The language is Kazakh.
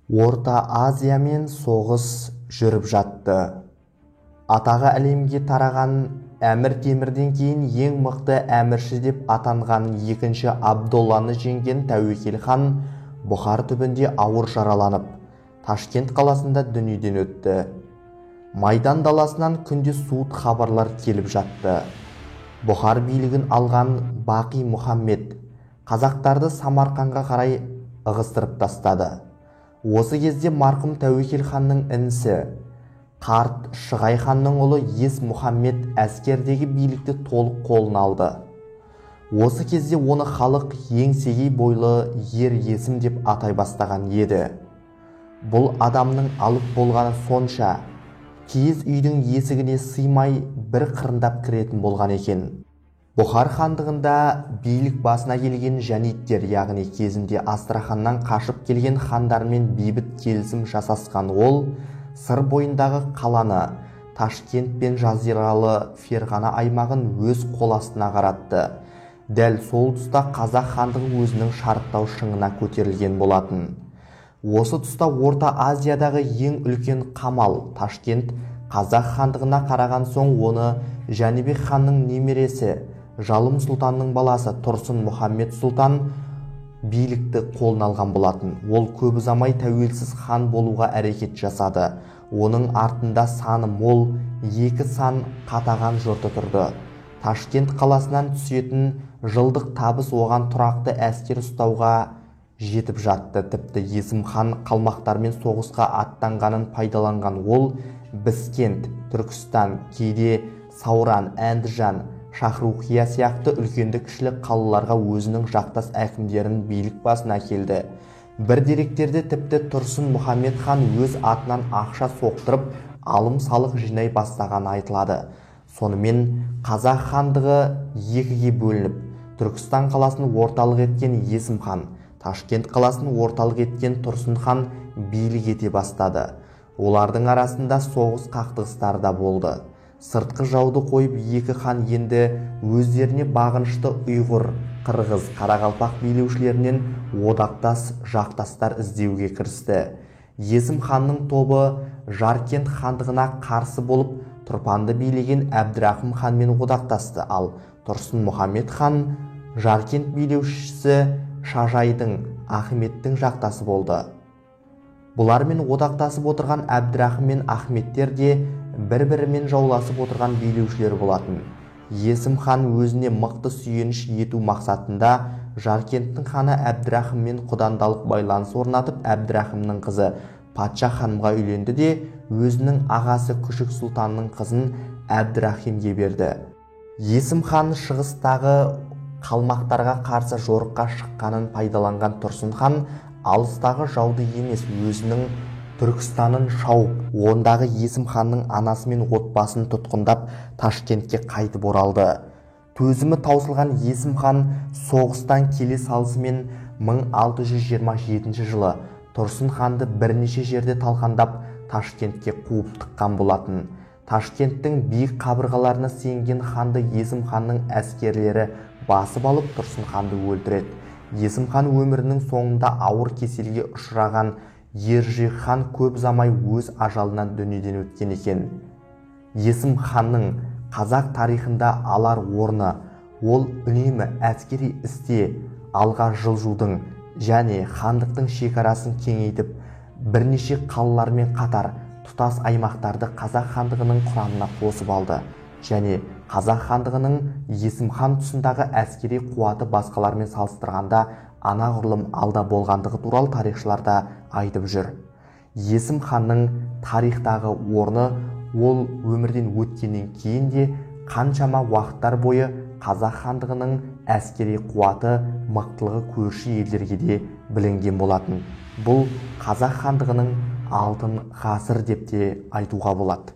Орта Азиямен соғыс жүріп жатты. Атағы әлемге тараған Әмір Темірден кейін ең мықты әмірші деп атанған екінші Абдолланы жеңген Тәуекел хан Бұхар түбінде ауыр жараланып, Ташкент қаласында дүниеден өтті. Майдан даласынан күнде суыт хабарлар келіп жатты. Бұхар билігін алған Бақи Мұхаммед қазақтарды Самарқанға қарай ығыстырып тастады. Осы кезде марқұм Тәуекел ханның інісі қарт Шығай ханның ұлы Ес Мұхаммед әскердегі билікті толық қолына алды. Осы кезде оны халық еңсегей бойлы Ер Есім деп атай бастаған еді. Бұл адамның алып болғаны сонша, киіз үйдің есігіне сыймай бір қырындап кіретін болған екен. Бұхар хандығында билік басына келген жәниттер, яғни кезінде Астраханнан қашып келген хандармен бейбіт келісім жасасқан ол, Сыр бойындағы қаланы, Ташкент пен жазиралы Ферғана аймағын өз қол астына қаратты. Дәл сол тұста Қазақ хандығы өзінің шарықтау шыңына көтерілген болатын. Осы тұста Орта Азиядағы ең үлкен қамал Ташкент Қазақ хандығына қараған соң оны Жәнібек ханның немересі Жалым сұлтанның баласы Тұрсын Мұхаммед сұлтан билікті қолына алған болатын. Ол көп ұзамай тәуелсіз хан болуға әрекет жасады. Оның артында саны мол, екі сан қатаған жұрты тұрды. Ташкент қаласынан түсетін жылдық табыс оған тұрақты әскер ұстауға жетіп жатты. Тіпті Есім хан қалмақтармен соғысқа аттанғанын пайдаланған ол Біскент, Түркістан, кейде Сауран, Әндіжан, Шахрухия сияқты үлкенді-кішілі қалаларға өзінің жақтас әкімдерін билік басына әкелді. Бір деректерде тіпті Тұрсын Мұхаммед хан өз атынан ақша соқтырып, алым салық жинай бастағаны айтылады. Сонымен Қазақ хандығы екіге бөлініп, Түркістан қаласын орталық еткен Есім хан, Ташкент қаласын орталық еткен Тұрсын хан билік ете бастады. Олардың арасында соғыс қақтығыстары да болды. Сыртқы жауды қойып екі хан енді өздеріне бағынышты ұйғыр, қырғыз, қарақалпақ билеушілерінен одақтас жақтастар іздеуге кірісті. Есім ханның тобы Жаркент хандығына қарсы болып, Тұрпанды билеген Әбдірахым ханмен одақтасты, ал Тұрсын Мұхаммед хан Жаркент билеушісі Шажайдың, Ахметтің жақтасы болды. Бұлармен одақтасып отырған Әбдірахым мен Ахметтер де бір-бірімен жауласып отырған билеушілер болатын. Есім хан өзіне мықты сүйеніш ету мақсатында Жаркенттің ханы Әбдірахыммен құдандалық байланыс орнатып, Әбдірахымның қызы Патша ханымға үйленді де, өзінің ағасы Күшік сұлтанның қызын Әбдірахимге берді. Есім хан шығыстағы қалмақтарға қарсы жорыққа шыққанын пайдаланған Тұрсын хан алыстағы жауды емес, өзінің Түркістанын шауып, ондағы Есім ханның анасы мен отбасын тұтқындап Ташкентке қайтып оралды. Төзімі таусылған Есім хан соғыстан келе салысымен 1627 жылы Тұрсын ханды бірнеше жерде талқандап Ташкентке қуып тыққан болатын. Ташкенттің биік қабырғаларына сенген ханды Есім ханның әскерлері басып алып Тұрсын ханды өлтіреді. Есім хан өмірінің соңында ауыр кеселге ұшыраған Ержи хан көп ұзамай өз ажалынан дүниеден өткен екен. Есім ханның қазақ тарихында алар орны, ол үнемі әскери істе алға жылжудың және хандықтың шекарасын кеңейтіп, бірнеше қалалармен қатар тұтас аймақтарды қазақ хандығының құрамына қосып алды. Және қазақ хандығының Есім хан тұсындағы әскери қуаты басқалармен салыстырғанда анағұрлым алда болғандығы туралы тарихшылар да айтып жүр. Есім ханның тарихтағы орны ол өмірден өткеннен кейін де қаншама уақыттар бойы қазақ хандығының әскери қуаты, мықтылығы көрші елдерге де білінген болатын. Бұл қазақ хандығының алтын ғасыр деп те айтуға болады.